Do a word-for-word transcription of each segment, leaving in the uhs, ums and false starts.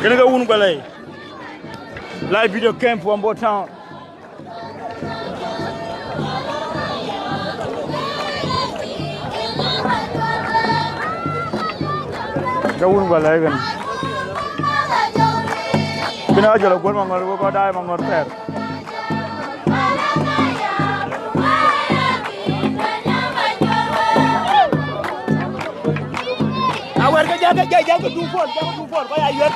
Kënë ke wun Gualɛi. Live video came from Bor Town. Ke wun Gualɛi kënë. Kënë ajɔl Aguɔ̈r Maŋɔ̈r, wek kɔc daai Maŋɔ̈r thɛɛr. Awɛ̈r ke jam, ke jam, jam ke du phone, jam ke du phone, kɔc aa yuɛ̈t.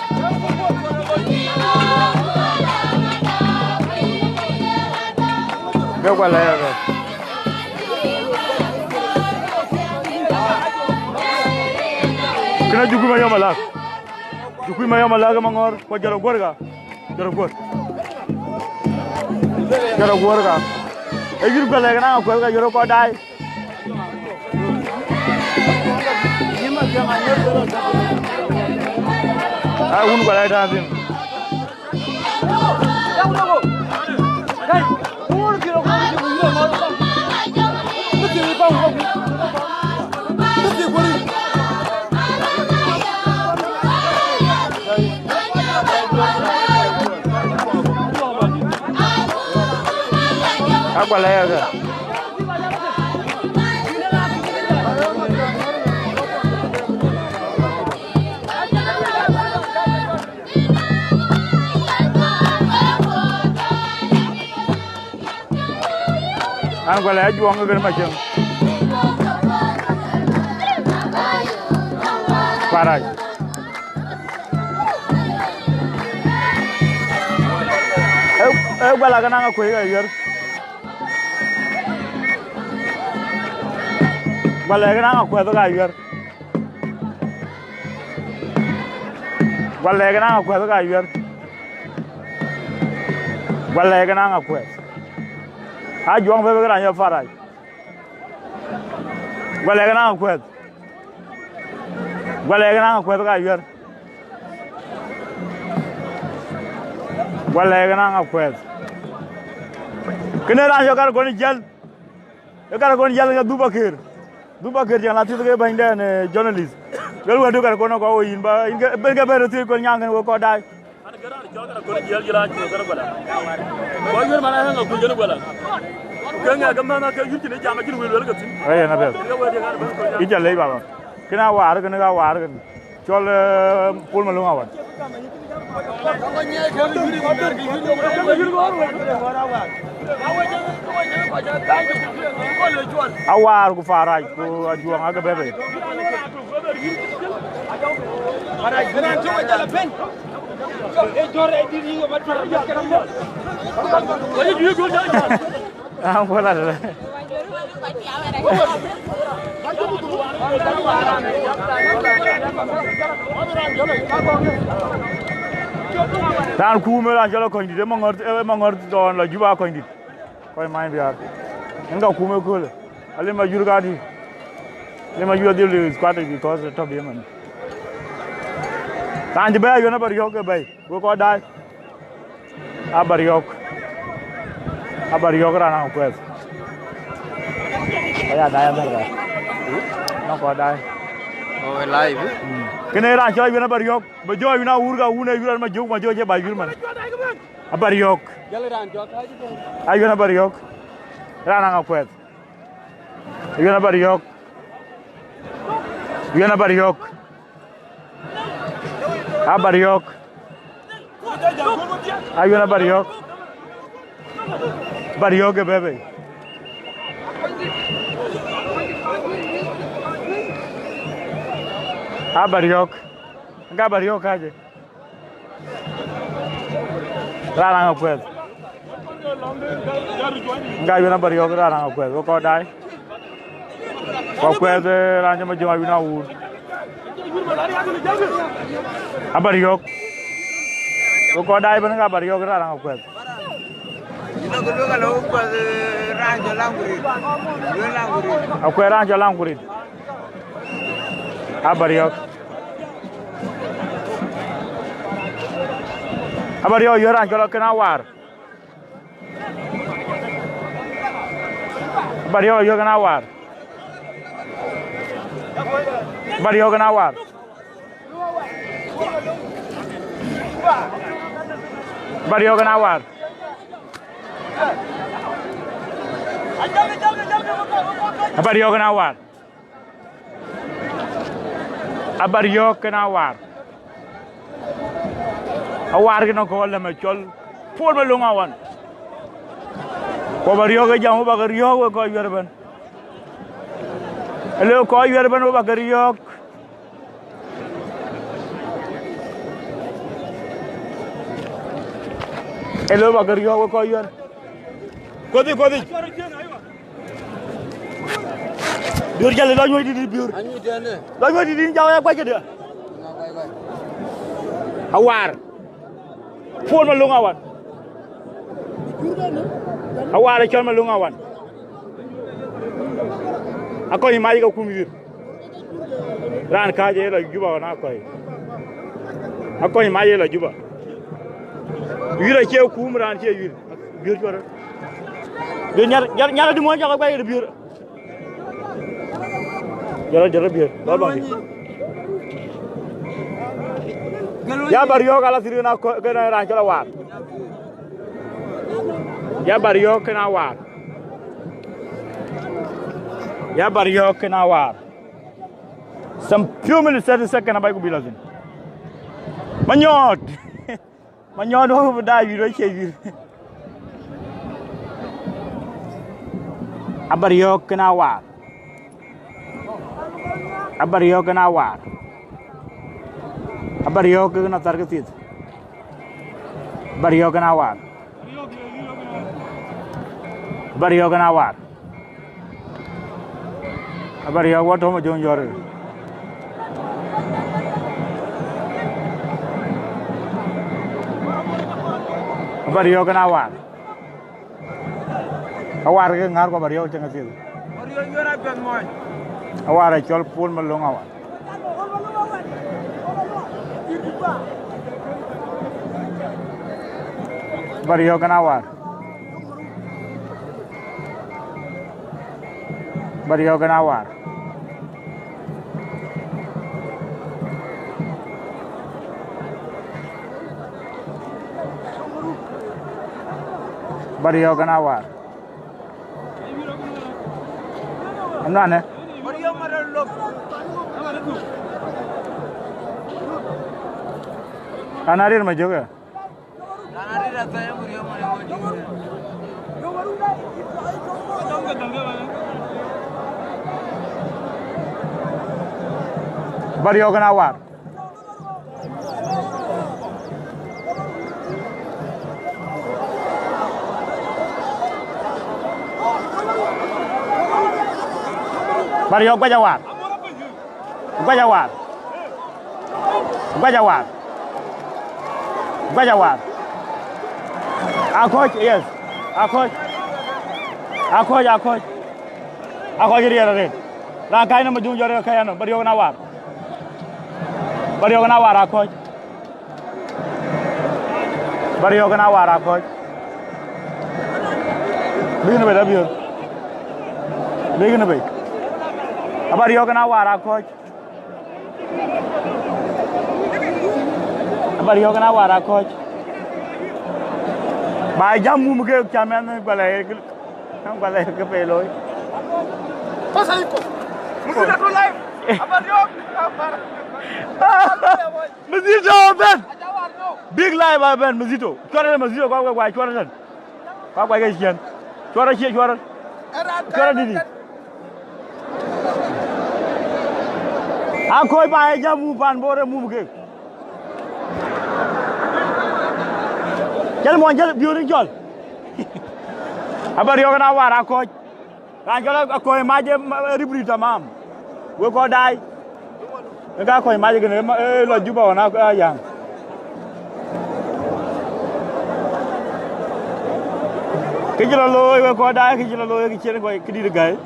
Ke Gualɛi ake. Kënë Jukuc Mayɔm Alak. Jukuc Mayɔm Alak ë Maŋɔ̈r, ku jɔl Aguɔ̈r ka. Jɔl Aguɔ̈r. Jɔl Aguɔ̈r ka. Ee yïn Gualɛi ke naŋ akuɛth ka yɔ̈r kɔc daai. Ai, wun Gualɛi tɛ̈n thïn. Agualɛi ake. An Gualɛi ajuɔŋ ke kën macieŋ. Parac. Ee, ee Gualɛi ke naŋ akuɛth ka yuɛ̈r. Gualɛi ke naŋ akuɛth ka yuɛ̈r. Gualɛi ke naŋ akuɛth ka yuɛ̈r. Gualɛi ke naŋ akuɛth. Ajuɔŋ bɛ̈ bï ke raan yɔ̈ Parac. Gualɛi ke naŋ akuɛth. Gualɛi ke naŋ akuɛth ka yuɛ̈r. Gualɛi ke naŋ akuɛth. Kënë raan yɔ̈ kar kɔn jiël. Ee kar kɔn jiël ke Dhupakër. Dhupakër cï la thiëth ke bɛ̈nydɛn, eh, journalist. Luel wɛ̈tdu kar kɔn kɔ̈u yïn ba, yïn ke, ben ke bɛ̈n röt thiëc kɔn nyaŋ kën wek kɔc daai. An ke raan cɔl kar kɔn jiël, jiël a cï kar Gualɛi. Kɔc yuɛ̈r man a ɣɛn akuc kën Gualɛi. Ke ŋɛk ke mɛ̈n ke yïn cïn jam acïn wël luel ke thïn. Ee, yen abɛ̈th. Ke wɛ̈t ye kan bɛ̈n kɔc. Yïn ca lec baba. Kënë Awaar, kënë ka Awaar kënë. Cɔl, eh, Paul Malong Awan. Awaar ku Parac ku ajuɔŋ ake bɛ̈ bei. Am ku la de. Raan kuum ë raan cɔl Akɔ̈nydït, ë Maŋɔ̈r, ë Maŋɔ̈r tɔɔn la Juba Akɔ̈nydït. Kɔc many biäär. Yen ka kuum ëköölë. Alim ajur kadï. Alim ajur adhil squad because tɔ̈ bï ëmën. Raan cï bɛ̈ɛ̈i Ayuɛn Abariɔ̈k ke bɛ̈i. Wek kɔc daai. Abariɔ̈k. Abariɔ̈k raan akuɛth. Aya daai Amerika. Nɔŋ kɔc daai. Oh, live. Mm. Kënë raan cɔl Ayuɛn Abariɔ̈k. Bï jɔ Ayuɛn Awur ka wun Ayuɛn Majök, Majök cie ba Ayuɛn man. Abariɔ̈k. Ayuɛn Abariɔ̈k. Raan akuɛth. Ayuɛn Abariɔ̈k. Ayuɛn Abariɔ̈k. Abariɔ̈k. Ayuɛn Abariɔ̈k. Abariɔ̈k ke bɛ̈ bei. Abariɔ̈k. Ka Abariɔ̈k kacë. Raan akuɛth. Ka Ayuɛn Abariɔ̈k raan akuɛth, wek kɔc daai. Ku akuɛth, eh, raan cï Majök Ayuɛn Awur. Abariɔ̈k. Wek kɔc daai ëbën ka Abariɔ̈k raan akuɛth. Akuɛth raan cɔl Laŋ Kurit. Abariɔ̈k. Abariɔ̈k yöör raan cɔl Akën Awaar. Abariɔ̈k ayök Akën Awaar. Abariɔ̈k Akën Awaar. Abariɔ̈ɔ̈k kën Awaar. Abariɔ̈ɔ̈k kën Awaar. Abariɔ̈ɔ̈k kën Awaar. Awaar kën kɔc lëmë cɔl Paul Malöŋ Awan. Ku Abariɔ̈ɔ̈k ë jam, wo bä ke riɔ̈ɔ̈k wek kɔc wiɛ̈r ëbɛ̈n. Ë lëu kɔc wiɛ̈r ëbɛ̈n wo bä ke riɔ̈ɔ̈k. Ë lëu bä ke riɔ̈ɔ̈k wek kɔc wiɛ̈r. Kuɔ̈th yic, kuɔ̈th yic. Biöör jäl, lɔ nyuc dït, Biöör. Anyuc tënë. Lɔ nyuc dït, jam ya kuac këdë. Awaar. Paul Malöŋ Awan. Awaar ë cɔl Malöŋ Awan. Akɔc mac ke kum wiɛ̈r. Raan kääc ë lɔ Juba ɣɔn akɔc. Akɔc mac ë lɔ Juba. Wiɛ̈r acie kum, raan cie wiɛ̈r. Biöör cuɔt. Biöör nyar, nyar, nyar adï mɔ̈n cɔk kuac ë Biöör. Jɔl, jɔl Biöör, jɔl bä. Ya Abariɔ̈ɔ̈k ala thïn kën akɔc, kën raan cɔl Awaar. Ya Abariɔ̈ɔ̈k kën Awaar. Ya Abariɔ̈ɔ̈k kën Awaar. Some few minutes, thirty seconds, abä ku bï lɔ thïn. Manyɔɔt. Manyɔɔt wä bï daai wiɛ̈r, wä cie wiɛ̈r. Abariɔ̈ɔ̈k kën Awaar. Abariɔ̈ɔ̈k kën Awaar. Abariɔ̈ɔ̈k kën athär ke thieth. Abariɔ̈ɔ̈k kën Awaar. Abariɔ̈ɔ̈k kën Awaar. Abariɔ̈ɔ̈k wä tɔ̈ Majöŋ Jɔ̈ɔ̈r. Abariɔ̈ɔ̈k kën Awaar. Awaar ke ŋäär ku Abariɔ̈ɔ̈k cï ŋa thieth. Awaar ë cɔl Paul Malöŋ Awan. Abariɔ̈ɔ̈k kën Awaar. Abariɔ̈ɔ̈k kën Awaar. Abariɔ̈ɔ̈k kën Awaar. Anɔŋ ë. An, arëër Majöŋ ë. Abariɔ̈ɔ̈k kën Awaar. Abariɔ̈ɔ̈k guac Awaar. Guac Awaar. Guac Awaar. Guac Awaar. Akɔ̈c, yes. Akɔ̈c. Akɔ̈c, akɔ̈c. Akɔ̈c riɛl arëët. Raan kääc nɔm Majöŋ Jɔ̈ɔ̈r ke kääc nɔm, Abariɔ̈ɔ̈k kën Awaar. Abariɔ̈ɔ̈k kën Awaar akɔ̈c. Abariɔ̈ɔ̈k kën Awaar akɔ̈c. Bïk në bei, Abiöör. Bïk në bei. Abariɔ̈ɔ̈k kën Awaar akɔ̈c. Abariɔ̈ɔ̈k kën Awaar akɔ̈c. Ba jam mum ke cä mɛnh guɛlɛ, guɛlɛ ke pe looi. Pasa iko. Muzito tu live. Abariɔ̈ɔ̈k. Muzito ben. Big live aben Muzito. Cuɔr Muzito, kua, kua, kua, cuɔr tɛ̈n. Kua, kua, ke ciɛ̈n. Cuɔr cie cuɔr. Cuɔr dït. Akɔ̈c ba ye jam mum pan Bor ë mum ke. Jal muɔny, jal Biöör cɔl. Abariɔ̈ɔ̈k kën Awaar akɔ̈c. Raan cɔl Akɔ̈c Mac ë ma-, ë ribrit tamam. Wek kɔc daai. Ë ka Akɔ̈c Mac kën ë ma-, ë lɔ Juba ɣɔn a-, ayaŋ. Kë cï lɔ looi wek kɔc daai, kë cï lɔ looi kë cïn kɔc këdït gäi.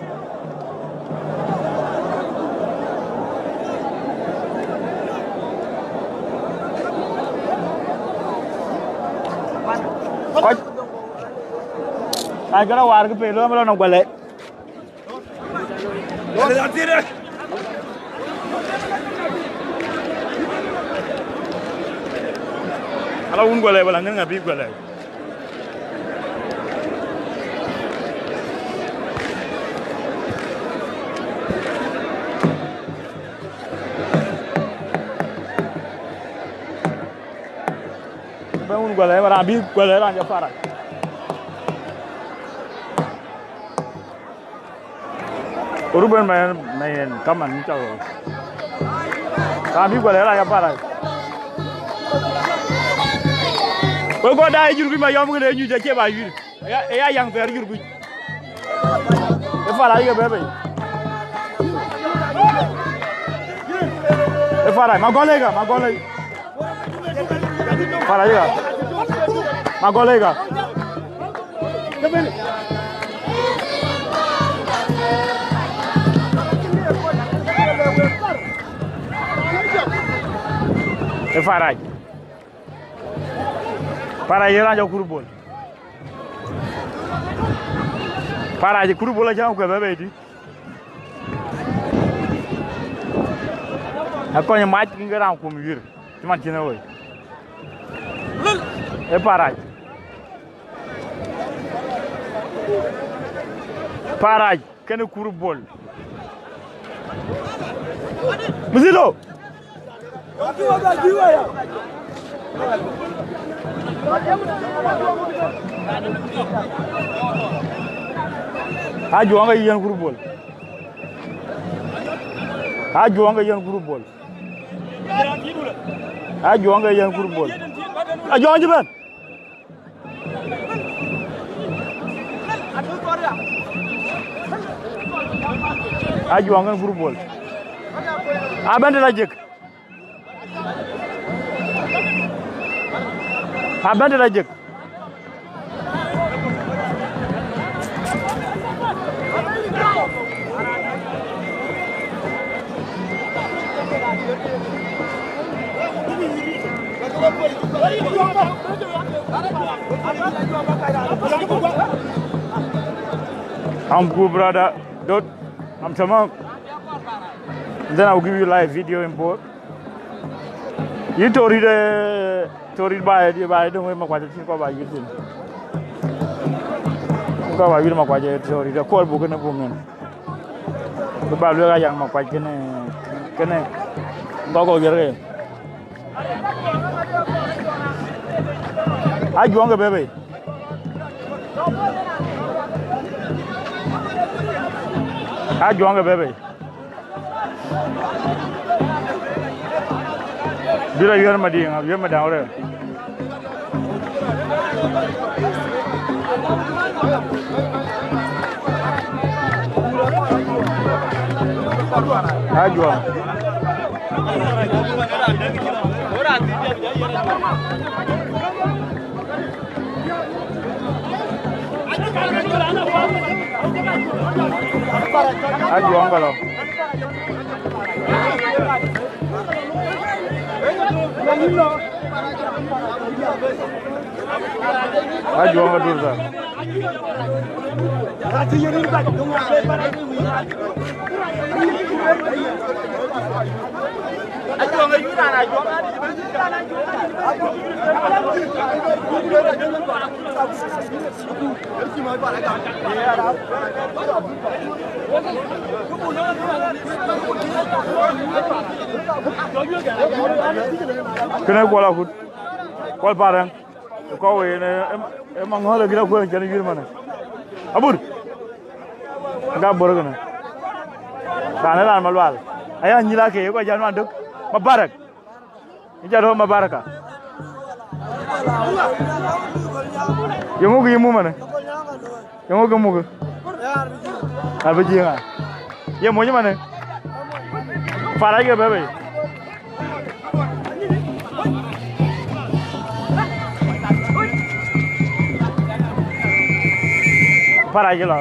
Kɔc. Raan cɔl Awaar kë pe looi, më lɔ nɔm guɛlɛ. Ala wun guɔ lɛɛi, wala ŋɛn ŋa bï guɔ lɛɛi? Bɛ̈n wun guɔ lɛɛi, raan bï guɔ lɛɛi, raan jɔ Parac. Ruben Mayen, Mayen, kaman, ni cɔl. Raan bï guɔ lɛɛi, raan jɔ Parac. Wek guɔ daai jur bï ma yɔm kën ë nyuc acie ba yïr. Ë ya, ë ya yaŋ thɛɛr jur bï. Ë Parac ke bɛ̈ bei. Ë Parac, ma gɔl ë ka, ma gɔl ë. Parac ë ka. Ma gɔl ë ka. Ë Parac. Parac ye raan jɔ kur bol. Parac kur bol acä kuɛth bɛ̈ bei tï. Akɔny mac kïn ke raan kum yïr. Cï man cïn ë woi. Ë Parac. Parac. Kënë kur bol. Mzilo. Ajuɔŋ ke yen kur bol. Ajuɔŋ ke yen kur bol. Ajuɔŋ ke yen kur bol. Ajuɔŋ cï bɛ̈n. Ajuɔŋ kën kur bol. Abɛ̈n tëde jek. Abɛ̈n tëde jek. I'm good, brother. Dot, I'm tamam. Then I'll give you live video in board. Yï Torit, eh, Torit baai, baai döŋ wek Makuac acïn kɔc ba yïr thïn. Kɔc ba yïr Makuac, eh, Torit, akɔɔr buk kënë buk ŋën. Bï ba lueel aya Makuac kënë, kënë, gɔk gɔk yɛr ke. Ajuɔŋ ke bɛ̈ bei. Ajuɔŋ ke bɛ̈ bei. Bï rɔ yuɛ̈r Madiŋ, yuɛ̈r Madiŋ rɛ̈. Ajuɔŋ. Ajuɔŋ ka lɔ. Ajuɔŋ ka dur thar. Kënë Kuɔl akut. Kuɔl Parɛŋ. Kɔ̈u en, ë, ë, ë Maŋɔ̈ɔ̈l ë gït akuën cïn yïr manë. Abur. Ka bor kënë. Raan ë raan Malual. Aya nyïl ake, kɔc jam nuan dök. Mabarak. Ë jat röt Mabaraka. Yeŋö kë yï muk manë? Yeŋö kë muk? Abï jiëŋ a. Ye mony manë? Parac ke bɛ̈ bei. Parac ke lɔ.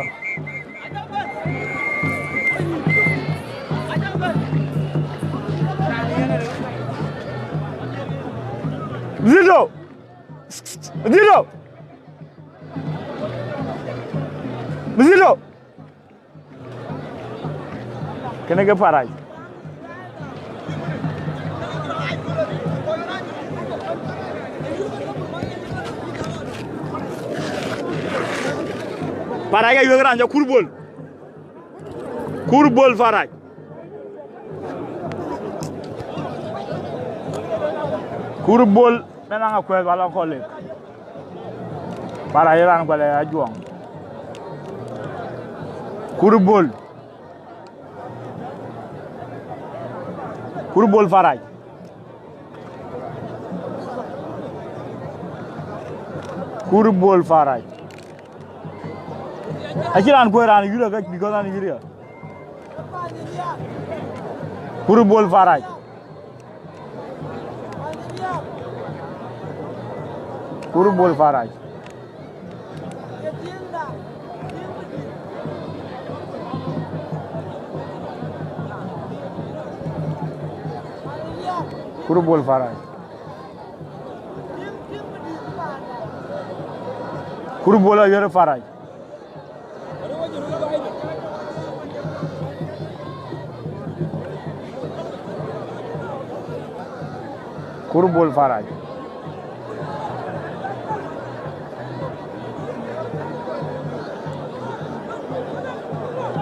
Zito! Zito! Zito! Kënë ke Parac. Parac ayuëk raan cɔl Kur Bol. Kur Bol Parac. Kur Bol mɛn aŋa kuɛth wala kɔlek. Parac raan kuɛl Ajuɔŋ. Kur Bol. Kur Bol Parac. Kur Bol Parac. Acï raan kuɛth raan yurë ke because raan yurë. Kur Bol Parac. Kur Bol Parac. Kur Bol Parac. Kur Bol ayuëk Parac. Kur Bol Parac.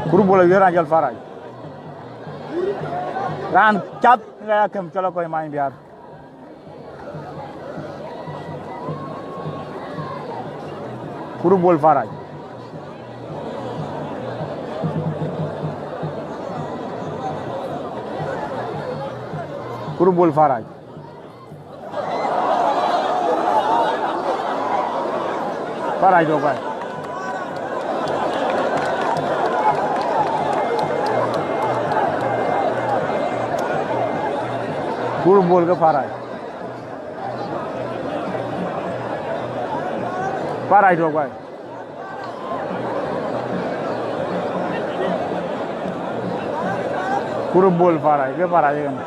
Kur Bol ayuëk raan cɔl Parac. Raan cath ŋa ya këm cɔl akɔc many biar. Kur Bol Parac. Kur Bol Parac. Parac do pai. Kur Bol ke Parac. Parac do pai. Kur Bol Parac, ke Parac ëkënë.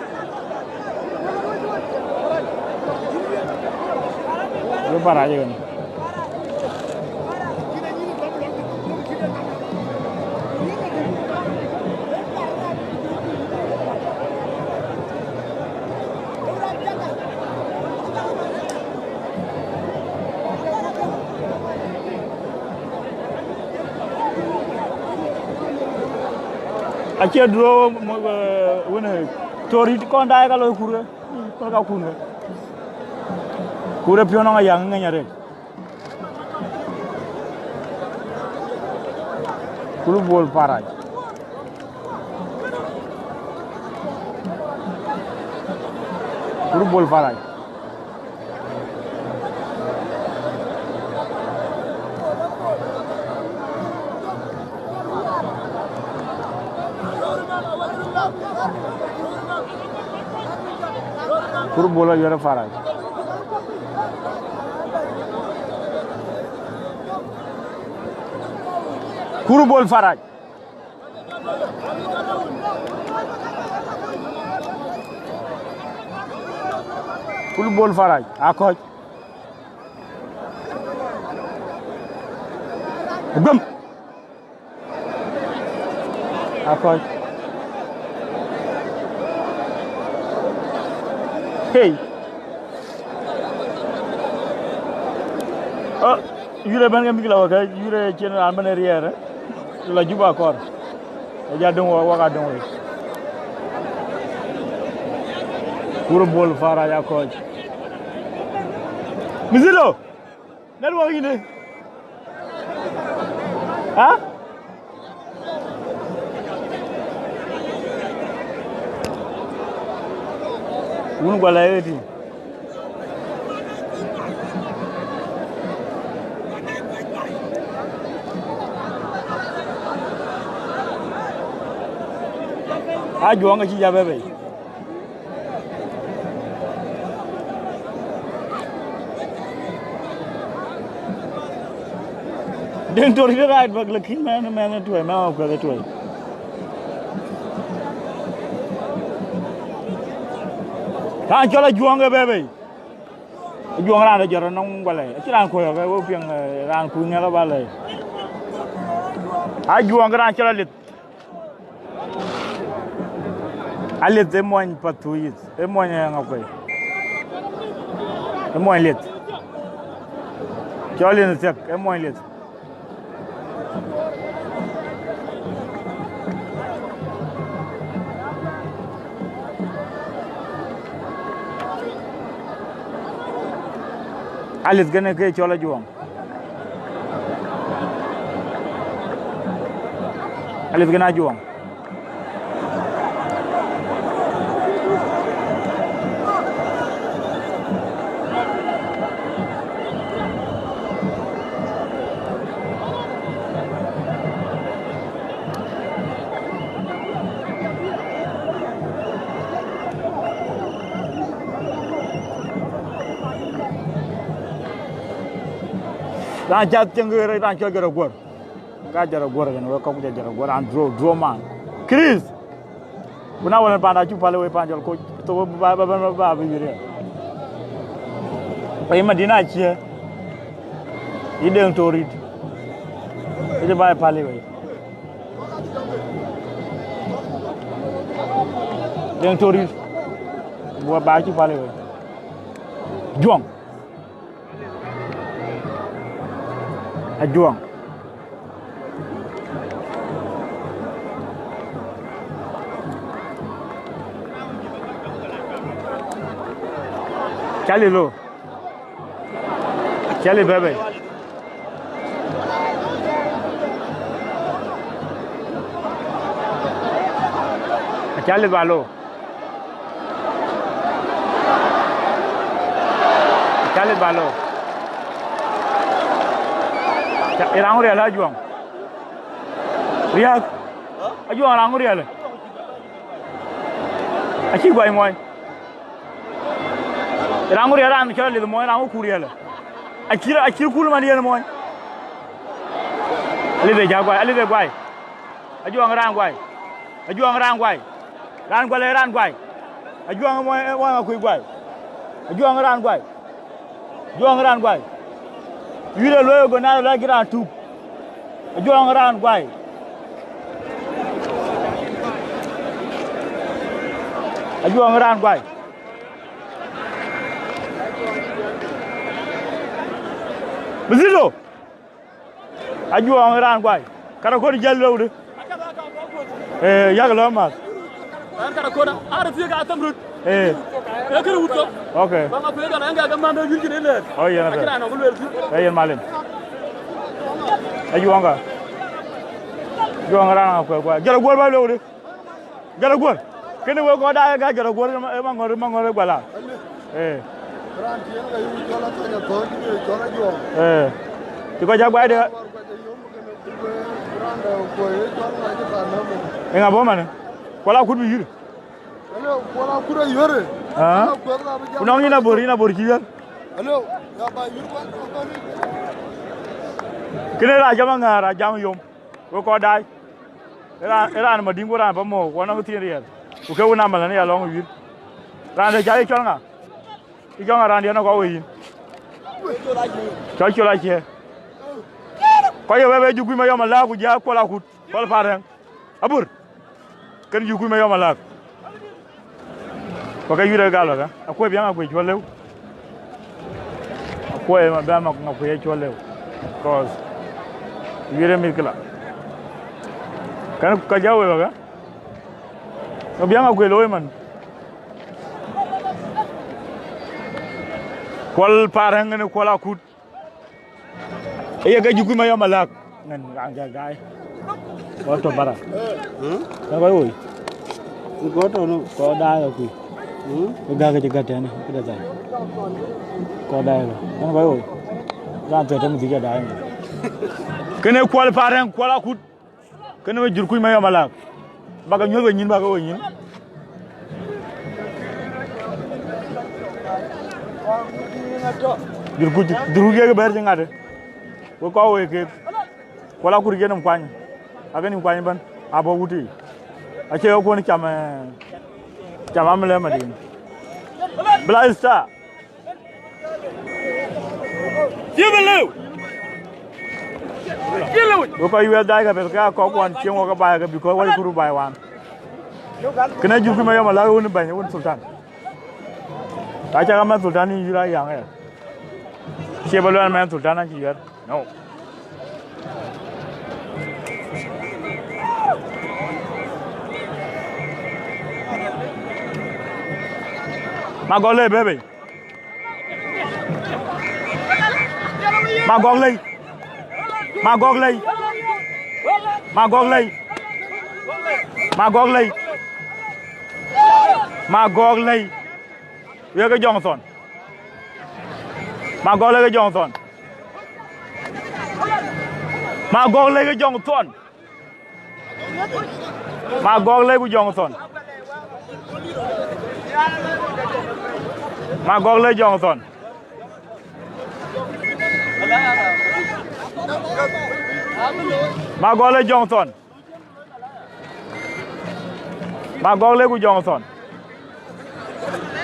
Ke Parac ëkënë. Acie duro wënë tori kɔn daai ka loi kurke, kɔn ka kunke. Kurke piɔ̈n nɔŋ ayaŋ ŋeny arëët. Kur Bol Parac. Kur Bol Parac. Kur Bol ayuëk Parac. Kur Bol Parac. Kur Bol Parac, akɔc. Guëm. Akɔc. Hey. Oh, yurë bɛ̈n ke mïth la wek, yurë cïn raan bɛ̈n ë riɛɛr, eh? La Juba kɔɔr. Ë ja döŋ wɔ, wak adöŋ wei. Kur Bol Parac akɔc. Mizilo, network yïn ë. Ha? Wun guala eti. Ajuɔŋ acï ja bɛ̈ bei. Deŋ tori de right back, lakin mɛn, mɛn ë tuɛi, mɛn akuɛth ë tuɛi. Raan cɔl Ajuɔŋ ë bɛ̈ bei. Ajuɔŋ raan de jɔt nɔŋ gualɛ. Acï raan kuɔ̈c ke we piɛŋ, eh, raan kuc ŋɛk aba lɛi. Ajuɔŋ ke raan cɔl Alith. Alith ë mony Pathuyith, ë mony ë ŋa kuei. Ë mony Lith. Cɔl yen thiëk, ë mony Lith. Alith kënë ke cɔl Ajuɔŋ. Alith kënë Ajuɔŋ. Raan cath cieŋ ke raan cɔl Jɔt Aguɔ̈r. Ka Jɔt Aguɔ̈r kën wek kɔ̈k, Jɔt Aguɔ̈r, raan draw, draw man. Chris. Ku na wën panda cuk päl wei pan cɔl Koc, thok ba, ba, ba, ba, ba bï yïr ya. Wei Madina acie. Yï Deŋ Torit. Ëcï ba päl wei. Deŋ Torit. Ba, ba cuk päl wei. Juɔŋ. Ajuɔŋ. Cali lo. Cali bebe. Cali ba lo. Cali ba lo. Ca-, ë raan riɛl Ajuɔŋ. Riäk. Ajuɔŋ raan riɛl. Acï guai muɔny. Raan riɛl raan cɔl Alith muɔny, raan ku riɛl. Acï, acï kul man yen muɔny. Alith ë ja guai, Alith ë guai. Ajuɔŋ raan guai. Ajuɔŋ raan guai. Raan guai, raan guai. Ajuɔŋ muɔny, muɔny akuc guai. Ajuɔŋ raan guai. Ajuɔŋ raan guai. Yïn ë luɔi go na lɔ gï raan tuk. Ajuɔŋ raan guai. Ajuɔŋ raan guai. Mzito. Ajuɔŋ raan guai. Karakon jäl lëu dë. Eh, yak lɔ math. An Karakon, ar thiek a thëm rut. Eh. Ee kërë wut thok. Okay. Ba ŋa kuëë dɔn, ɛn gɛ ke man dɔ yïn cïn ëlɛɛr. Oh, yen athɛɛr. Acïn raan nɔŋ ku lueel thïn. Eh, yen malim. Ajuɔŋ ka. Ajuɔŋ raan ŋa kuɛth guai. Jɔt Aguɔ̈r ba lëu dë. Jɔt Aguɔ̈r. Kënë wek kɔc daai ka Jɔt Aguɔ̈r ë maŋɔ̈r, maŋɔ̈r ë guala. Eh. Raan tiɛɛl ka yï cɔl Athany Athɔ̈ɔ̈c, yï cɔl Ajuɔŋ. Eh. Cï kɔc cak guai de. Eŋa bɔ̈ manë? Kuɔl akut bï yïr. Hello, kuɔl akut ayuɔ̈rë. Ah. Hello, kuɔl akut abï jam. Ku nɔŋ yïn abor, yïn abor cï yuɛ̈r. Hello, ya ba yïr kuɔl, kuɔl. Kënë raan jam aŋäär, raan jam yom. Wek kɔc daai. Ë raan, ë raan Madiŋ ku raan pa mɔ̈u, ku anɔŋ thiin riɛl. Ku ke wun amal në ya lɔŋ wïïr. Raan de ca yï cɔl ŋa? Yï cɔl ŋa raan diɛ̈n ë kɔc wei yïn? Cɔl Col Acie. Kɔc ye bɛ̈ bɛ Jukuc Mayɔm Alak ku jɔ kuɔl akut, kuɔl Parɛŋ. Abur. Kën Jukuc Mayɔm Alak. Ku ke yïr ë gal bä ka. Akuɔ̈c biäŋ akuëc cuɔl lëu. Akuɔ̈c ë ma bɛ ma ŋa kuëc cuɔl lëu. Cause yïr ë mïth këla. Kën ka jɔ wei bä ka. Ŋa biäŋ akuëc looi man. Kuɔl Parɛŋ ŋën kuɔl akut. Ë ye ke Jukuc Mayɔm Alak. Ŋën raan jɔ gaai. Kɔc tɔ̈ bara. Hmm? Ŋën kɔc woi. Kɔc tɔ̈ nu. Kɔc daai akui. Hmm? Kë gäk kë cï gät tɛ̈në, këde thany. Kɔc daai kë. Ŋën kɔc woi. Raan thɛɛr tɔ̈ mïth cï jɔ daai. Kënë kuɔl Parɛŋ, kuɔl akut. Kënë we Jukuc Mayɔm Alak. Bäk ke nyuɔ̈th we nyïn, bäk ke we nyïn. Jukuc, Jukuc kek bɛ̈ɛ̈r cï ŋatë. We kɔc woi kek. Kuɔl akut yen nɔm kuany. Akën nïm kuany ëbɛ̈n. Abɔ̈ wut yiic. Acie ke kuɔ̈n cam, eh, cam amëlë Madiŋ. Black Star. Cï bï lëu. Cï lëu. Wek kɔc wiɛth daai ka piɛth ke akɔ̈k kuɔn cieŋ wɔ ke baai ke, because wɔ cï kuru baai wan. Kënë Jukuc Mayɔm Alak wun bɛ̈ny, wun Sultan. Ka cä ka mɛn Sultan yïn yïr ayaŋ ë. Cie bä luɛl mɛn Sultan acï yuɛ̈r. No. Ma gɔl le bebe. Magɔ̈k lei. Magɔ̈k lei. Magɔ̈k lei. Magɔ̈k lei. Magɔ̈k lei. Wek ke Jɔŋthɔn. Magɔ̈k lei ke Jɔŋthɔn. Magɔ̈k lei ke Jɔŋthɔn. Magɔ̈k lei ku Jɔŋthɔn. Magɔ̈k lei Jɔŋthɔn. Magɔ̈k lei Jɔŋthɔn. Magɔ̈k lei ku Jɔŋthɔn.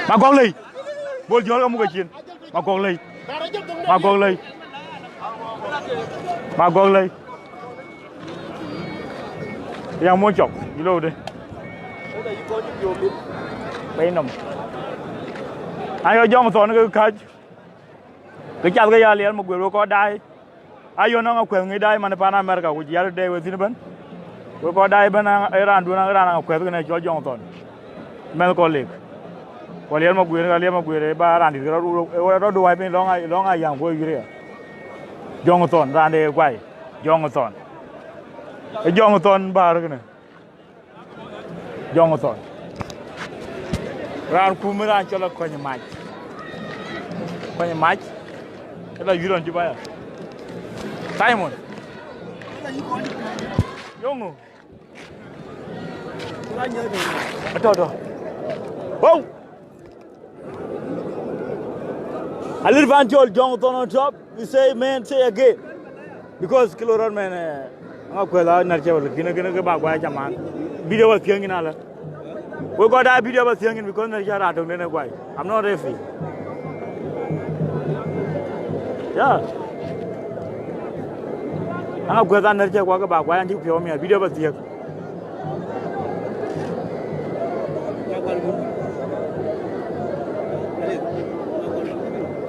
Magɔ̈k lei. Bol jɔ̈ɔ̈r ke muk ecin. Magɔ̈k lei. Magɔ̈k lei. Magɔ̈k lei. Yäŋ muɔc cɔk, yï lëu de. Bei nɔm. Ayɔ Jɔŋthɔn ke kääc. Ke cath ke ya Aliɛr Maguer wek kɔc daai. Ayɔ nɔŋ akuɛth ŋic daai man pan America, ku jiɛl de we thïn ëbɛ̈n. Wek kɔc daai ëbɛ̈n, ee raanduön, ee raan akuɛth kënë cɔl Jɔŋthɔn. Mɛnh kɔc lek. Ku Aliɛr Maguer, Aliɛr Maguer, ee ba raan dït ke rɔt, rɔt duɔ̈i piny lɔŋ a, lɔŋ a yäŋ kuɔ̈c yïr ya. Jɔŋthɔn, raan de kuai. Jɔŋthɔn. Ee Jɔŋthɔn bäär kënë. Jɔŋthɔn. Raan kum raan cɔl Akɔny Mac. Akɔny Mac. Ëla yïr ɣɔn cï baya. Simon. Yöŋö. Atɔ̈, tɔ̈. Wow. Alir van cɔl Jɔŋthɔn on top. We say, man, say again. Because kilo rɔt, man, eh, ŋa kuɛth a nɛr cɛ wal, kine, kine ke ba guai caman. Video ba thiëŋ in ala. We got that video ba thiëŋ in because nɛr cɛ rat tong dene guai. I'm not ready. Yeah. Ŋa kuɛth a nɛr cɛ kua ke ba guai an cï piɔ̈u miɛt. Video ba thiëŋ.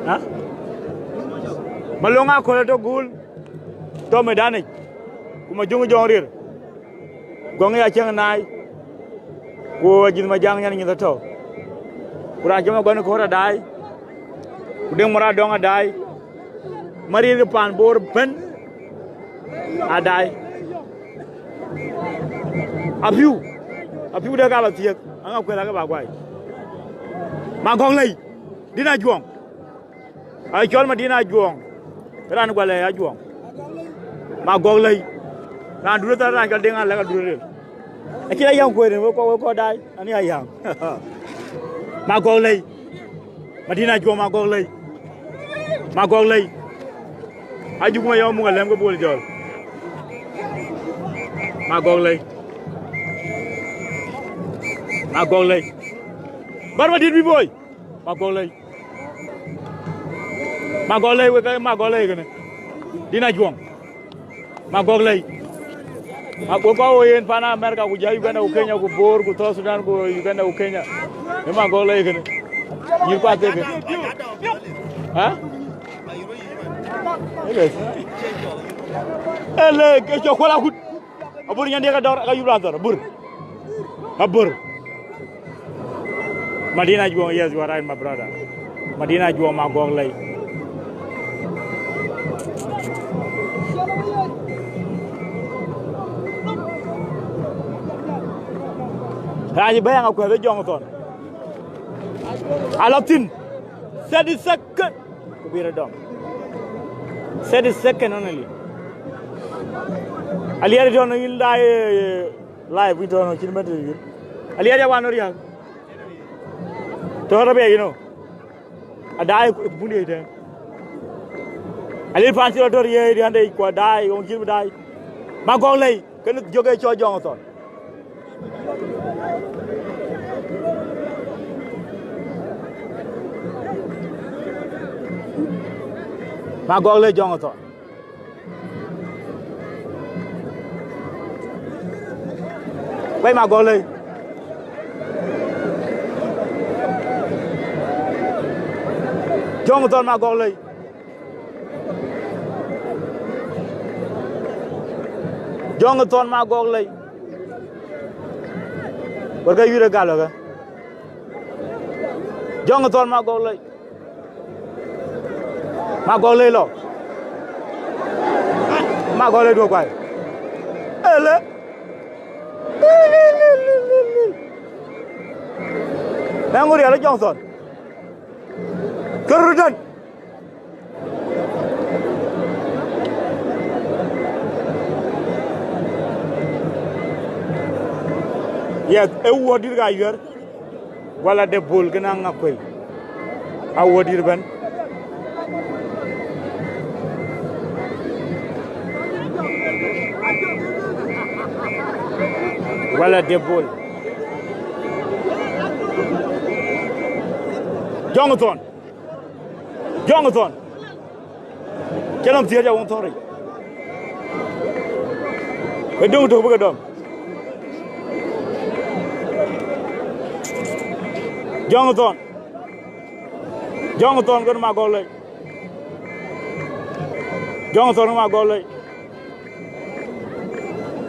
Ha? Malöŋ Akol atɔ̈ gul, tɔ̈ medanic, ku Majöŋ Jɔŋ Rier, Gɔŋ ya Cäŋ Naai, ku Ajïth Majaŋ nyan nyith atɔ̈, ku raan cɔl Magɔn Koor adaai, ku Deŋ Mɔr Adɔŋ adaai, Mariir ke paan Bor ëbɛ̈n adaai. Apiu, apiu de ka ba thiëk, aŋa kuɛth ake ba guai. Magɔ̈k lei, Dïn Ajuɔŋ. Ai cɔl Madïn Ajuɔŋ. Raan guɔ lɛ̈i Ajuɔŋ. Magɔ̈k lei. Raan duëër thar raan cɔl Deŋ Alɛ̈k aduëër ril. Acïn ayäŋ kuëër rin wek kɔc, wek kɔc daai, ani ayäŋ. Magɔ̈k lei. Madïn Ajuɔŋ Magɔ̈k lei. Magɔ̈k lei. Ajuk ma yɔm muk alɛm ke bol jɔl. Magɔ̈k lei. Magɔ̈k lei. Bär Madït bï boi. Magɔ̈k lei. Magɔ̈k lei wek, Magɔ̈k lei kënë. Dïn Ajuɔŋ. Magɔ̈k lei. Ma wek kɔc wo yen pan America ku ja Uganda ku Kenya ku Bor ku South Sudan ku Uganda ku Kenya. Ë Magɔ̈k lei kënë. Nyïïr kuath ke kënë. Ha? Ë lek, ë lek, ë cɔk kuɔl akut. Abur nyan diɛ̈ ka dɔr, ka yup raan thɔ̈r, abur. Abur. Madïn Ajuɔŋ, yes, you are right, my brother. Madïn Ajuɔŋ Magɔ̈k lei. Raan cï bɛ̈ɛ̈ŋ akuɛth ë Jɔŋthɔn. Alɔ thïn. Thirty second. Ku bï rɔt dɔm. Thirty second only. Aliɛr tɔ̈ në yïn daai, eh, live, yïn tɔ̈ në cïn mɛt yïn. Aliɛr ya wan riäk. Tɔ̈ rɔt bɛ yïn ɔ. Adaai ku bun ye tɛ̈n. Aliɛr pan cï rɔt tɔ̈ riëëc riän de kuɔ daai, won cïn bï daai. Magɔ̈k lei, kënë jök ë cɔl Jɔŋthɔn. Magɔ̈k lei Jɔŋthɔn. Wei Magɔ̈k lei. Jɔŋthɔn Magɔ̈k lei. Jɔŋthɔn Magɔ̈k lei. Wärkë yïr ë gal wärkë. Jɔŋthɔn Magɔ̈k lei. Magɔ̈k lei lɔ. Agɔl ë duɔ̈k kuai. Ele. Nɛŋ ŋö riɛl ë Johnson. Kërë tën. Yes, ë wuɔ̈t dït ka yuɛ̈r. Wala de bol kën aŋa kuëi. A wuɔ̈t dït ëbɛ̈n. Wala de bol. Johnson. Johnson. Cä nɔm thiëëc a wun thɔ̈r yic. Ke döŋ tök bï ke dɔm. Johnson. Johnson kën ma gɔl lei. Johnson ma gɔl lei.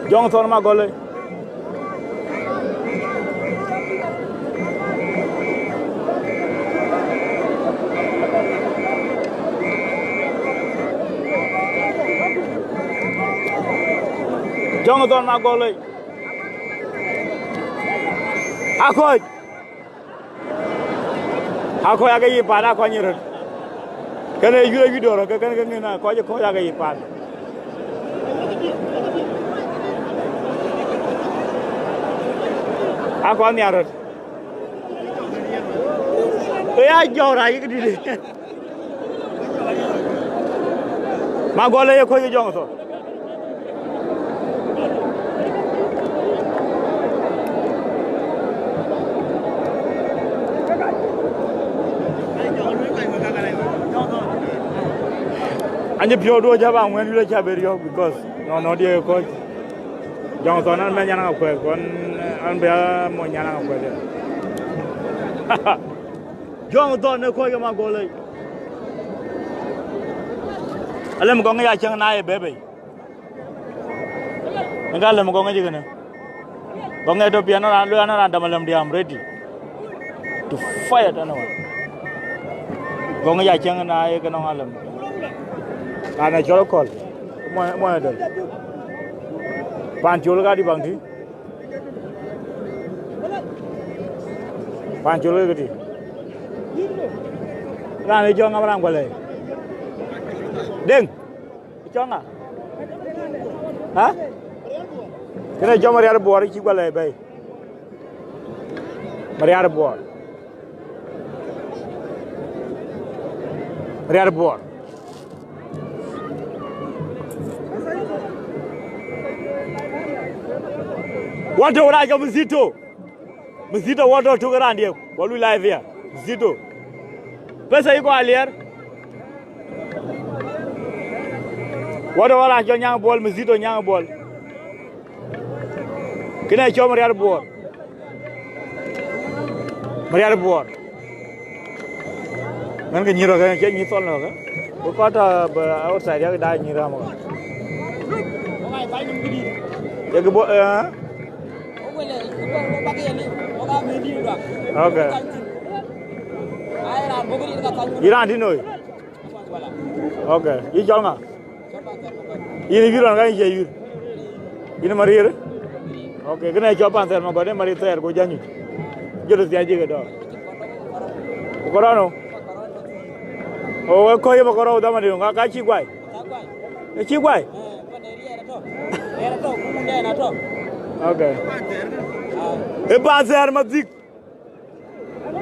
Johnson ma gɔl lei. Johnson ma gɔl lei. Akɔc. Akɔc ake yï paat, akɔc nyin röt. Kënë yï röt, yï dɔ̈ɔ̈r, ke kënë ke ŋën akɔc, akɔc ake yï paat. Akɔc nhiar röt. Ke ya jɔ̈ɔ̈r ayï këdït. Ma gɔl ë ye kɔc ë Johnson. Anyë piɔ̈u duö cä ba ŋuɛ̈n yulë cä bë riɔ̈ɔ̈k because nɔn nɔn dië kɔc. Johnson an mɛ nyan ŋa kuɛth kɔn an bɛ mo nyan ŋa kuɛth. Johnson ë kɔc ë ma gɔl ë. Alem gɔŋ ya cäŋ na ye bebe. Ŋa lem gɔŋ ë jikënë. Gɔŋ ë to pian ran lo an ran dam alem diam ready to fight anyone. Gɔŋ ya cäŋ na ye ke nɔŋ alem. Raan ë cɔl kɔl. Mo mo dol. Pan col ka di bang ti. Pan col ke ti. Raan ë jɔŋ am ran gɔl ë. Deŋ. Cɔŋ a? Ha? Kënë cɔm Mariar Buɔɔr cï guɔ lɛɛi bɛ̈i. Mariar Buɔɔr. Mariar Buɔɔr. Watu ora jɔ Mzito. Mzito wɔ tɔ̈ tök ë raandiɛ̈, wɔ lui live ya. Mzito. Pesa yï kɔc aliɛr. Wɔ tɔ̈ wɔ raan cɔl Nyaŋ Buɔl, Mzito Nyaŋ Buɔl. Kënë cɔl Mariar Buɔɔr. Mariar Buɔɔr. Ŋän ke nyïïr rɔ̈k, cie nyïïr thɔn lɔ̈k. Ku kɔc tɔ̈ bë outside yak daai nyïïr ram ɣɔn. Ye kë bɔ̈, eh? Okay. Yïn raan tïn oi? Okay. Yï cɔl ŋa? Yïn yïr ɣɔn ka yïn cie yïr? Yïn Mariir? Okay. Kënë cɔl Panther Magɔt, ë Mariir thɛɛr ku janyuc. Jɔt thiac jikë dɔ̈ɔ̈r. Ku kɔrɔn o. O, wek kɔc ye makɔrɔu dhaman diu, ŋa ka cï guai? Ë cï guai? Okay. Ë Panther Madhik.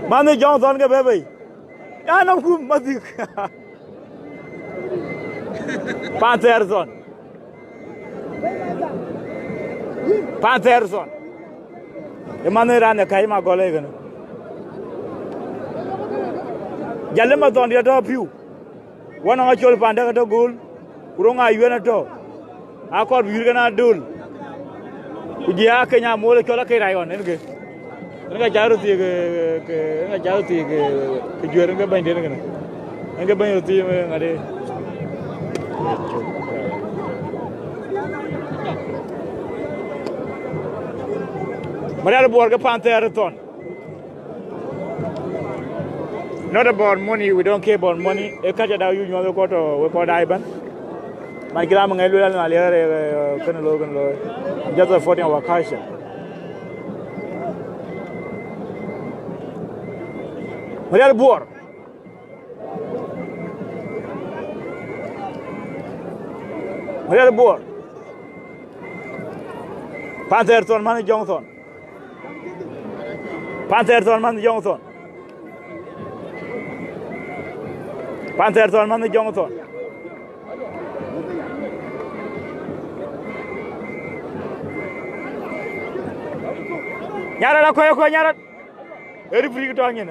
Manh ë Johnson ke bɛ̈ bei. Yan nɔm kum Madhik. Panther Zone. Panther Zone. Ë manh ë raan ë kac ma gɔl ë kënë. Jal ë ma thɔn diɛt tɔ̈ piu. Wɔ nɔŋ acol pande ke tɔ̈ gööl, ku roŋ ayuɛn atɔ̈. Akɔr bï yïr kën adöl. Ku jë aa keny amol ë cɔl akeny rac ɣɔn, en ke. En ka ca röt thiëëk, ke, en ka ca röt thiëëk, ke, ke juëër en ke bɛ̈nyden kënë. En ke bɛ̈ny röt thiëëk, ŋadë. Marial Buɔɔr ke Panther thɔn. Not about money, we don't care about money. Ë kacä da yuc nyuɔth wek kɔc tɔ̈, wek kɔc daai ëbɛ̈n. Man kï ram ŋɛc lueel an, aliɛɛr, eh, kënë looi, kënë looi. Just supporting our culture. Marial Buɔɔr. Marial Buɔɔr. Panther thon, man Johnson. Panther thon, man Johnson. Panther thon, man Johnson. Nyarat akuɛ̈i, akuɛ̈i, Nyarat. Ë referee kë tɔ̈ nyin.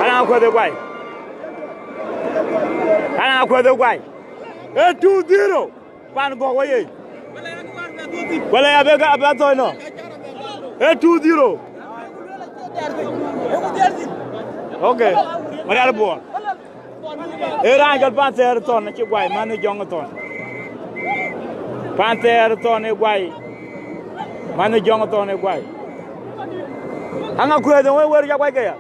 Anaŋ akuɛ̈th ë guai. Anaŋ akuɛ̈th ë guai. Ee two zero. Pan gɔ̈k wä ye. Wala ya bek abɛ thɔ̈c nɔ. Ee two zero. Okay. Marial Buɔɔr. Ee raan cɔl Panther thon acï guai, man ë Jɔŋ thon. Panther thon ë guai. Man ë Jɔŋ thon ë guai. Aŋa kuëëth ë wëu wër ya guai ke ya.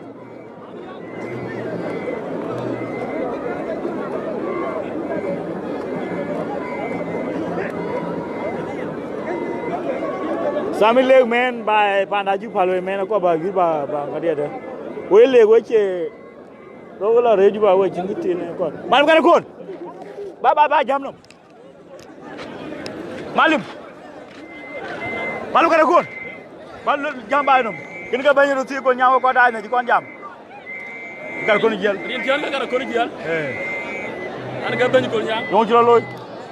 Sami lek mɛn ba panda ju pal wei mɛn akɔ ba yur ba, ba ŋadiɛt. Wei lek wei cie. Rok la rëëc ba wek cïn kë tïn ë kɔn. Mal kɛn kon. Ba, ba, ba jam nɔm. Malim. Mal kɛn kon. Ba jam ba nɔm. Kën ke bɛ̈ny röt thii kon nyam wek kɔn daai në cï kɔn jam. Kɛn kon jiël. Rin tiɛn ke kɛn kon jiël. Eh. An ke bɛ̈ny kon nyam. Yöŋ cï rɔ looi.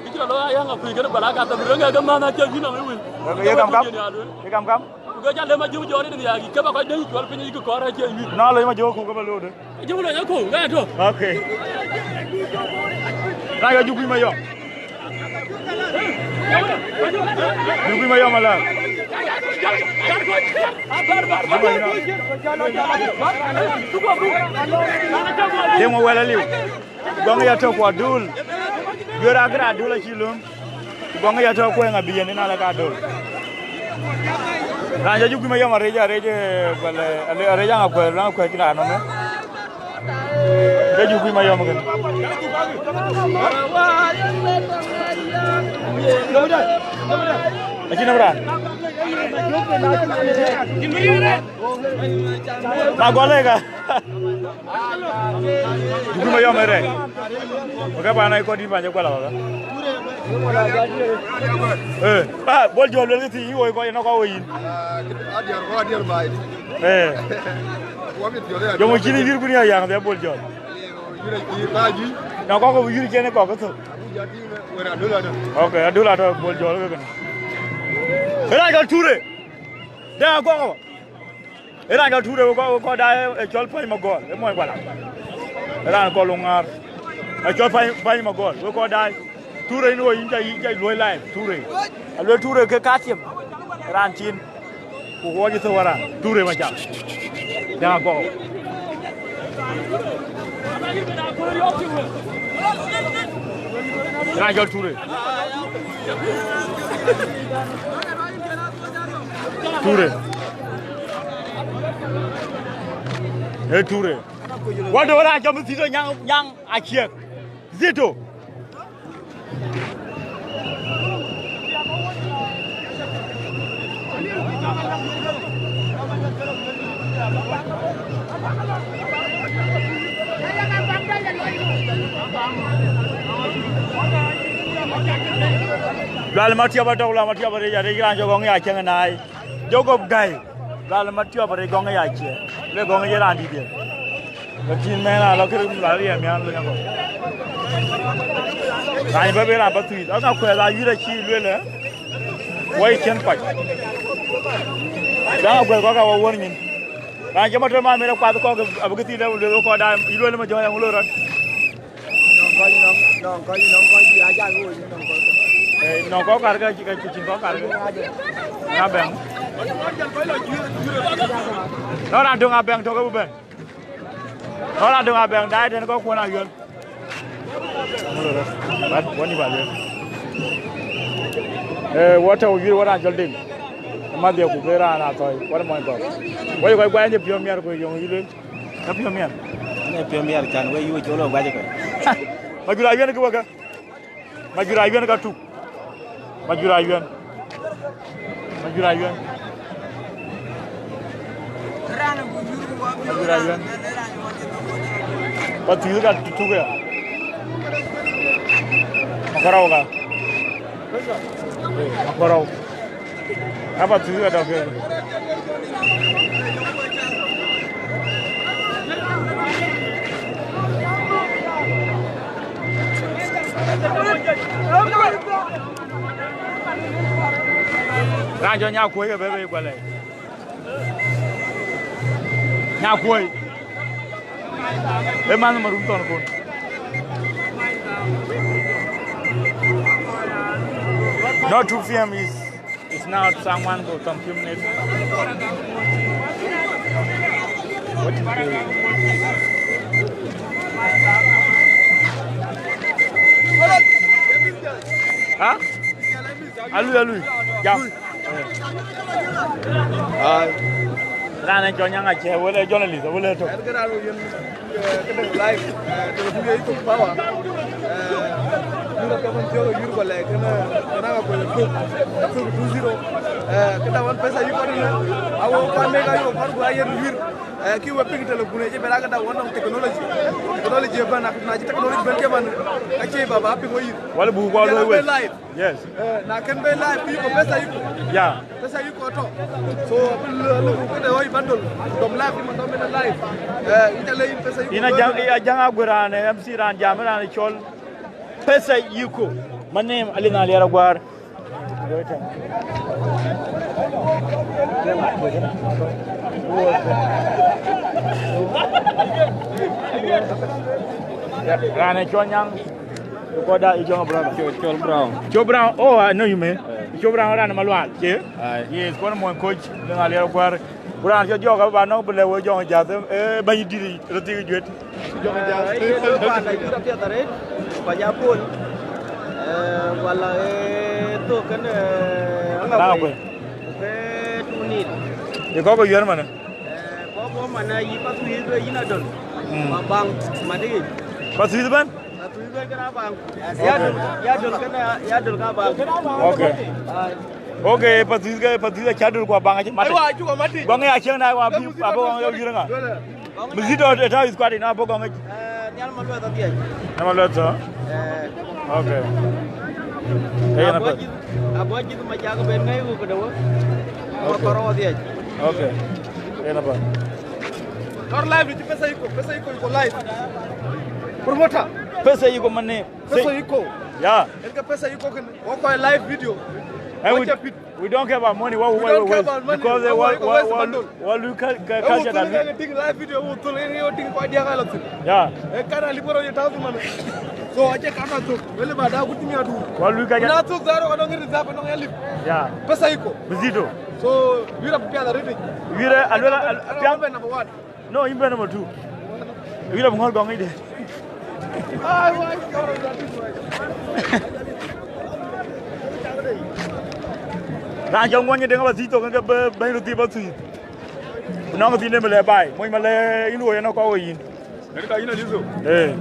Kï cï rɔ looi ayaŋ akuc kën bala ka thɛm röŋ ke ke män acie yïn nɔm ë wïn. Ye kam kam. Ye kam kam. Ku ke jal lem ajuŋ jɔɔr ëdïn ya ke ba kɔc dëŋ cuɔl piny yï kë kɔɔr acie yïn. Na lɔ yï ma jɔɔk ku ke ba looi de. Jɔɔk lɔ ya ku ga tɔ. Okay. Na ya jukuc ma yɔm. Jukuc ma yɔm ala. Dem wala liu. Gɔŋ ya tɔ ku Adul. Juër akër Adul acï löm. Gɔŋ ya tɔ kueŋ abï yen ëna la ka Adul. Raan ca jukuc ma yɔm arëc, arëc, eh, wala, arëc aŋa kuɛth, aŋa kuɛth cïn raan nɔm. Ke jukuc ma yɔm kën. Acïn nɔm raan. Ma gɔl ë ka. Jukuc ma yɔm ë rɛɛc. Wek ë paan aa kɔc dït paan cï gual awäkä. Eh, ah, Bol Jɔl luel kë thii, yï woi kɔc ënɔk kɔc woi yïn. Eh. Jɔŋ cïn yïr kun ya yäŋ dhia Bol Jɔl. Nɔn kɔk yïr cïn kɔk thok. Ok, Adul atɔ Bol Jɔl kë kënë. Kërac kɔc Ture. Dɛ̈ agɔk. Ë raan cɔl Ture wek kɔc, wek kɔc daai, ë cɔl Pany Magɔl, ë mɔny Guala. Ë raan kɔl Luŋaar. Ë cɔl Pany, Pany Magɔl, wek kɔc daai. Ture yïn woi yïn ca, yïn ca luɔi live, Ture. Aluel Ture ke kathiëm. Ë raan cin. Ku wɔ cï thou waran. Ture macam. Dɛ̈ agɔk. Ë raan cɔl Ture. Ture. Ee Ture. Wɔ de wɔ raan cɔm thïn nyaŋ, nyaŋ aciɛk. Zito. Lual Matiɔp atɔ̈, Lual Matiɔp arëc, arëc raan cɔk Gɔŋ ya cieŋ ë naai. Jacob Gäi. Lual Matiɔp arëc Gɔŋ ya cie. Le Gɔŋ ye raan dït ye. Lakin mɛn a lɔ kërë la riɛm yan lo nyakɔ. Raan bä ben raan bä thuiith. Ɣɔn akuɛth a yïr acï lueel ë. Wɔ ye cien kɔc. Daŋ akuɛth kɔ̈k a wɔ wuɔ̈r nyin. Raan cï matör ma mɛn kuath kɔ̈k abï kë thiin dɛ lueel kɔc da yï lueel ma jɔ̈ɔ̈ny aŋö loi rɔt. Nɔŋ kɔc karkë, cï, cï, cïn kɔc karkë. Na bɛ̈ŋ. Nɔŋ raan döŋ abɛ̈ŋ tök ë bï bɛ̈n. Nɔŋ raan döŋ abɛ̈ŋ daai tën kɔc kuɔn ayuel. But wani ba luel. Eh, wɔ tɔ̈u yïr wɔ raan cɔl Deŋ. Madhia ku be raan a thɔi, wär mɔny kɔ̈k. Wei kɔc guany ë piɔ̈u miɛt ku yöŋ yï lueel. Ka piɔ̈u miɛt. Ane piɔ̈u miɛt kan wei yuc col guac kɔc. Majur Awiɛn kë weke. Majur Awiɛn ka tuk. Majur Awiɛn. Majur Awiɛn. Majur Awiɛn. Pathuyith ka tuk ya. Makɔrɔu ka. Makɔrɔu. Apa tu ka dok ke. Raan jɔ Nyakuɔi ke bebe kuɛlɛ. Nyakuɔi. E man marum tɔn kun. Not two P M is It's now someone go some few minutes. What is the Huh? Alui, alui. Jam. Ai. Raan en cɔl Nyaŋ Acie, wele journalist, wele to. Këdë live, eh, tënë kuc ye yï thok power, eh, yïn rɔt ke man thiɔ̈k ë yïr bä lɛɛk kënë, kënë ŋa kuec ë thök, ë thök two zero, eh, këda wän pesa yï kɔn ënë, awo kuan nek ayok kuan guɔ ayen wïr, eh, kï we piŋ tëlë kun ë cï bɛn akëda wän nɔŋ technology, technology ëbɛ̈n, ak na cï technology bɛ̈n ke man, ka cie baba piŋ we yïth. Wala buk kuɔ luɔi wek. Live. Yes. Eh, na kën be live, ku yï kɔ pesa yï kɔ. Yeah. Pesa yï kɔ tɔ. So, abï lë-, lë-, këde ɣɔi bundle. Dɔm live, man dɔm ënë live. Eh, yïn ca lë yïn pesa yï kɔ. Yïn a jaŋ, a jaŋ a guër raan, eh, M C raan jam raan cɔl. Pesa yï kɔ. My name, Ali Nalier Aguar. Raan ë cɔl Nyaŋ. Because that is your brother. Col, Col Brown. Col Brown. Oh, I know you, man. Eh. Col Brown ran Malual. Yeah. Aye. Yes, kono mon coach, nang alier kwar. Kuran cho jok ba nok bele wo jong jath, eh, ba yidi roti juet. Jong jath. Eh, ke lo pa na jura pia tare. Ba ja pol. Eh, wala, eh, to kan, eh, anga. Na kwe. Ke tunit. Ye ko ko yer mana. Eh, ko ko mana yi pa tu yi do yi na don. Mm. Ba bang, ma de. Pa tu yi ban? Okay. Okay, Pathuyith ke, Pathuyith acä döl ku Abaŋ acï mat. Aywa, acu ke mat. Gɔŋ ya cieŋ na wa bi, aba gɔŋ ya yïr ŋa. Mizito ë tääu ë squad ina aba gɔŋ. Eh, Nhial Malueth adhiac. Nhial Malueth, so? Eh. Okay. Yen apath. Abo jith, abo jith ma cak ben ŋɛi ku këde wä. Ma kɔrɔ adhiac. Okay. Yen apath. Kɔr live ni ci pesa iko, pesa iko, iko live. Promoter. Pesa iko mane. Pesa iko. Yeah. Eka pesa iko kën. Wako live video. And we, we don't care about money. What we, we don't care about money. Because they want, want, want, want to culture that we. Ting live video, we thul in your ting kwa dia kala thul. Yeah. E kana liboro ye thousand man. So ache kana tu. Wele ba da kuti mi adu. What we culture. Na tu zero, I don't get that, I don't get it. Yeah. Pesa iko. Mizito. So, wira pia da riti. Wira, alwela, al-, pia. Number one. No, yïn bɛ̈n number two. Yïn rɔt ŋɔ̈l gɔŋ yic de. Raan cɔl ŋuɔny deŋ aba thiëc thok ke bɛ̈ny röt thiëc ba thuëëc. Ku nɔŋ thiëc de malɛ baai, mony malɛ yïn woi ɛn kɔc woi yïn. Ee.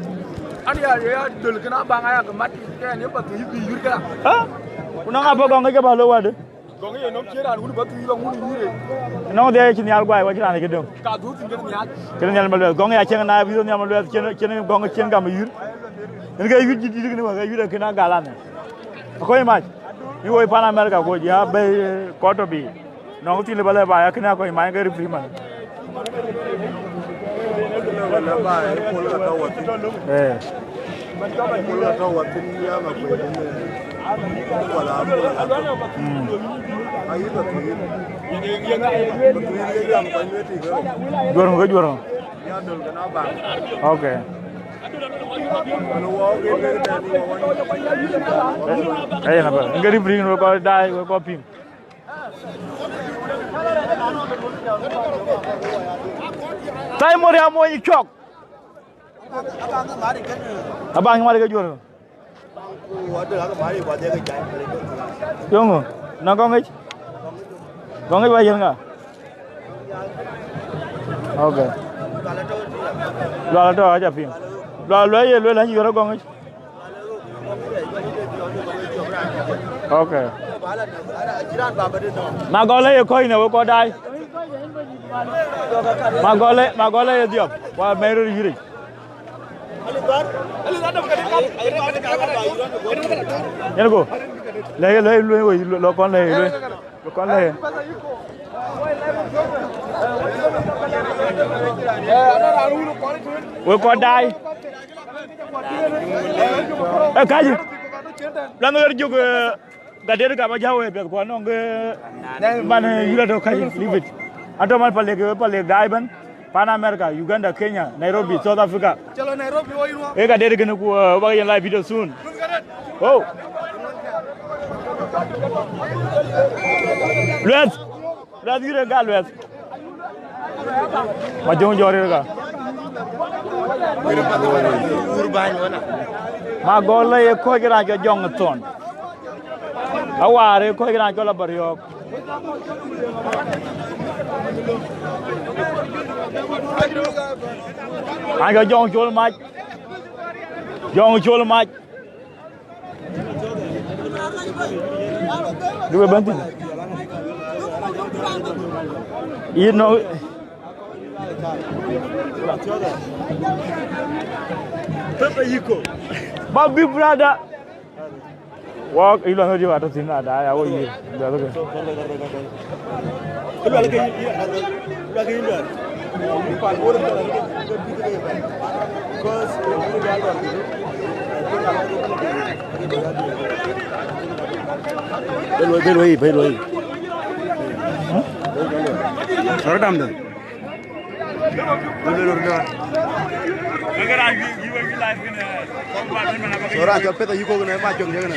An ya, ya döl kën Abaŋ aya ke mat, ke ɛn ye ba thiëc bï yïr këda. Ha? Ku nɔŋ abä gɔŋ ke ba lɔ wade. Gɔŋ ye nɔm cï raan wun ba thuëëc ba ŋun yïr. Nɔŋ dhiac cï Nhial guai, wa cï raan cï döŋ. Ka dhuth thïn kën Nhial. Kën Nhial Malueth. Gɔŋ ya cieŋ na bï Nhial Malueth, cien, cien gɔŋ cien gam yïr. En ke yïr jït dït kënë wek, yïr kënë agal anë. Akɔc mac. Yï woi pan America, ku ya bɛ̈i, eh, kɔc tɔ bï. Nɔŋ thïn lë ba lɛ ba ya kënë akɔc mac ke referee man. Ee. Mm. Juɔ̈r ŋö ke juɔ̈r ŋö? Okay. Eh, eh, na ba. Ngeri bring we ko dai, we ko pim. Simon ya mo yi chok. Abang mari ke juɔ̈r. Yöŋö, na gɔŋ yic. Gɔŋ yic ba yiën ŋa? Ok. Lual atɔ̈ aca piŋ. Lual luɛl ye lueel anyï yɔr gɔŋ yic. Ok. Ma gɔl ye kɔc në we kɔc daai. Ma gɔl ye, ma gɔl ye dhiɔp. Wa mɛn röt yïric. Yen go. Lɛ̈k, lɛ̈k lueel wei, lɔ kɔn lɛ̈k lueel. Lɔ kɔn lɛ̈k. We kɔn daai. Ë kacï. Lɔn ɣer jök, eh, Gadet ka ba jäu ë piɛth kuɔn nɔŋ ke man, eh, yïr atɔ̈ kacï, leave it. Atɔ̈ man palek, eh, palek daai ëbɛ̈n. Pan America, Uganda, Kenya, Nairobi, South Africa. Chalo Nairobi, wo irwa. Eka dede kene ku, uh, bak yen live video soon. Oh. Lueth. Lueth yire ga lueth. Ma jong jori ga. Ma gol le ye ko jira jo jong ton. Awar ë kɔc raan cɔl Abariɔ̈ɔ̈k. Raan cɔl Jɔŋ Col Mac. Jɔŋ Col Mac. Duke bɛ̈n thïn. You know. Pepe Yiko. My big brother. Wok ilo no diwa to tin ada ya wo yi. Dwa ke. Beloi, beloi, beloi. Sɔrɔ dam dɛ. Sɔrɔ acɔl peth ayï kok në ma jɔŋ jëŋ në.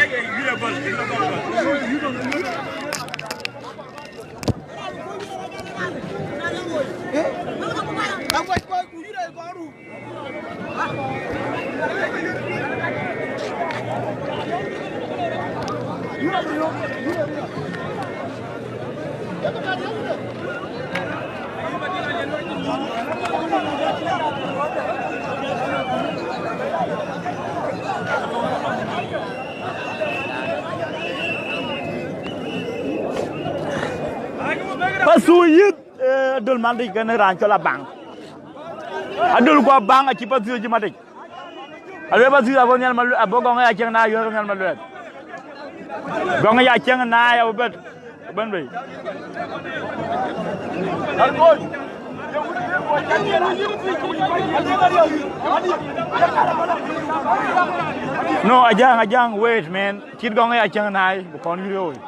Ba thuu yïth, eh, Adöl Mandïc kënë raan cɔl Abaŋ. Adöl ku Abaŋ acï Pathuyith cï Mandïc. Aluel Pathuyith abɔ̈ nhial Maluɛth, abɔ̈ Gɔŋ ya cieŋ na yɔ̈ɔ̈k nhial Maluɛth. Gɔŋ ya cieŋ na ya bɛ̈t, bɛ̈n bei. No, Ajaŋ, Ajaŋ, wait, man. Cït Gɔŋ ya cieŋ na, bï kɔn yïr ɣööc.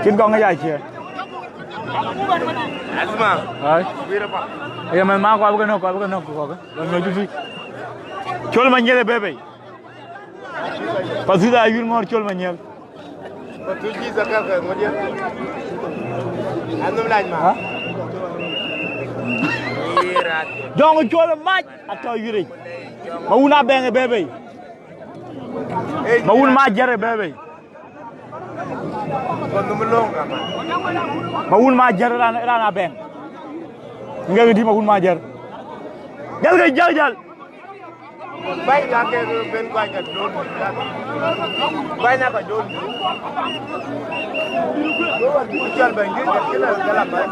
Cït Gɔŋ ya cie. Asma. Ai. Wira pa. Ya mɛn ma kua bï ke nɔ̈k, kua bï ke nɔ̈k, kua ke. Lɔ nɔ̈k cï tui. Col Manyieth ë bebe. Pathuyith ayïr ŋɔ̈ɔ̈r Col Manyieth. Pathuyith jï thakar ke ŋuɔt ya. Anhum lac ma. Ha? Jɔŋ Col Mac atɔ̈ yïric. Ma wun Abɛŋ ë bebe. Ma wun ma jɛr ë bebe. Ma wun ma jɛr ran, ran Abɛŋ. Ŋɛk dï ma wun ma jɛr. Jal ke jal jal. Bany ka ke ben kwa ka don. Bany na ka don. Jal bany ke ka kila kala bany.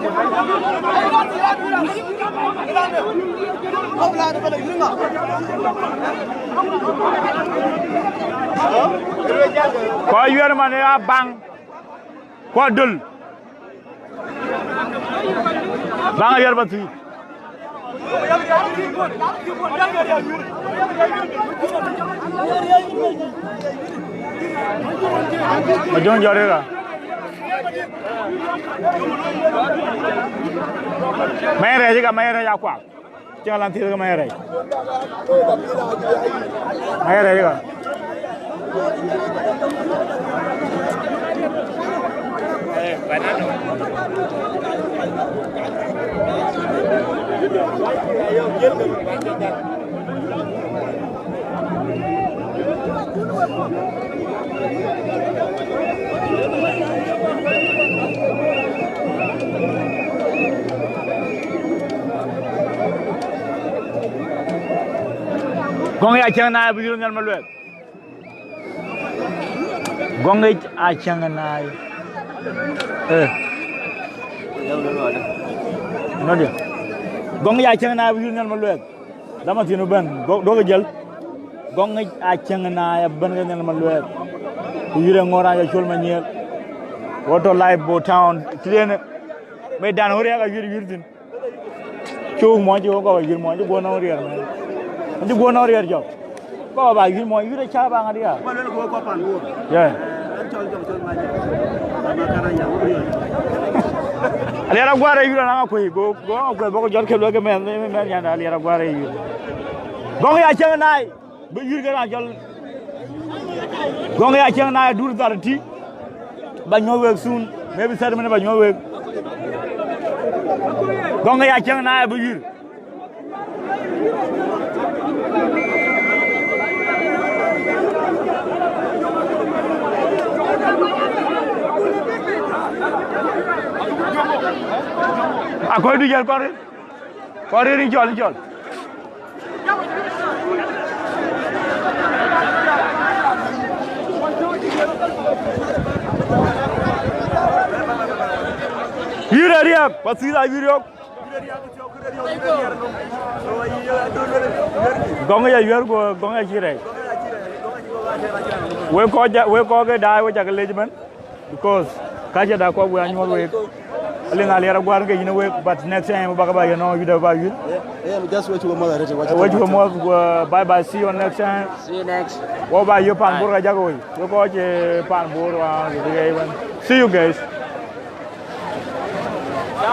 Kɔc yuɛɛr man ë Abaŋ. Ku Adöl. Baŋ Ayuɛɛr Pathuyith. Majɔŋ jɔt rëër. Mɛn rɛɛc ka, mɛn rɛɛc akuak. Cïn alan thiëëth ke Mayɛɛr rɛc. Mayɛɛr rɛc ëka. Gɔŋ ya cäŋ naai bï yïr nhial maluɛth. Gɔŋ ya cäŋ naai. Eh. Nɔ̈ diɛ. Gɔŋ ya cäŋ naai bï yïr nhial maluɛth. Dama thïn bï bɛ̈n. Gɔ-, duɔ̈kï jiël. Gɔŋ ya cäŋ naai bï bɛ̈n ke nhial maluɛth. Ku yïr ë ŋoot raan ya col manyiël. Wo tɔ̈ live bo town. Tëden. Mëëdan ɣöt riɛk ayïr yïr thïn. Cuk mɔny cï wek kɔ̈k ayïr mɔny cï guɔ nɔŋ riɛr mɛn. Cï guɔ nɔŋ riɛr jɔk. Kɔ̈k ba yïr mɔny yïr acä ba ŋa diaar. Ba luel ku wek kɔc pan Bor. Yeah. Eh, an cɔl jɔŋ cɔl ma jɛ. Ba ma kan aya wok riɛr. Aliɛr Aguar ayïr anaŋ akuëi go go akuëi bɔk jɔt ke luel ke mɛn mɛn nyanda Aliɛr Aguar ayïr. Gɔŋ ya cäŋ naai. Bï yïr ke raan cɔl Gɔŋ ya cäŋ naai dur thar tï. Ba nyuɔ̈th wek soon. Maybe thirty minutes ba nyuɔ̈th wek. Gɔŋ ya cäŋ naai bï yïr. Akɔ̈ɔ̈c du jɛl kɔr. Kɔr rin cɔl, cɔl. Yïr ariɛk, pathïth ayïr yök. Gɔŋ ya yuɛ̈r ku gɔŋ ya cï rɛɛc. Wek kɔc ja-, wek kɔc ke daai wek ca ke lec ëbɛ̈n. Because ka cï da kɔc wek anyuɔ̈th wek. Aliŋ Aliɛr Aguar ke yïn wek, but next time bak ba yïn nɔŋ yïdë ba yïn. Yeah, yeah, just wek cuk mɔ̈th arëët, wek cuk mɔ̈th, uh, bye bye, see you next time. See you next. Wɔ ba yï pan Bor ka jak wei. Wek kɔc, eh, pan Bor wa, see you guys.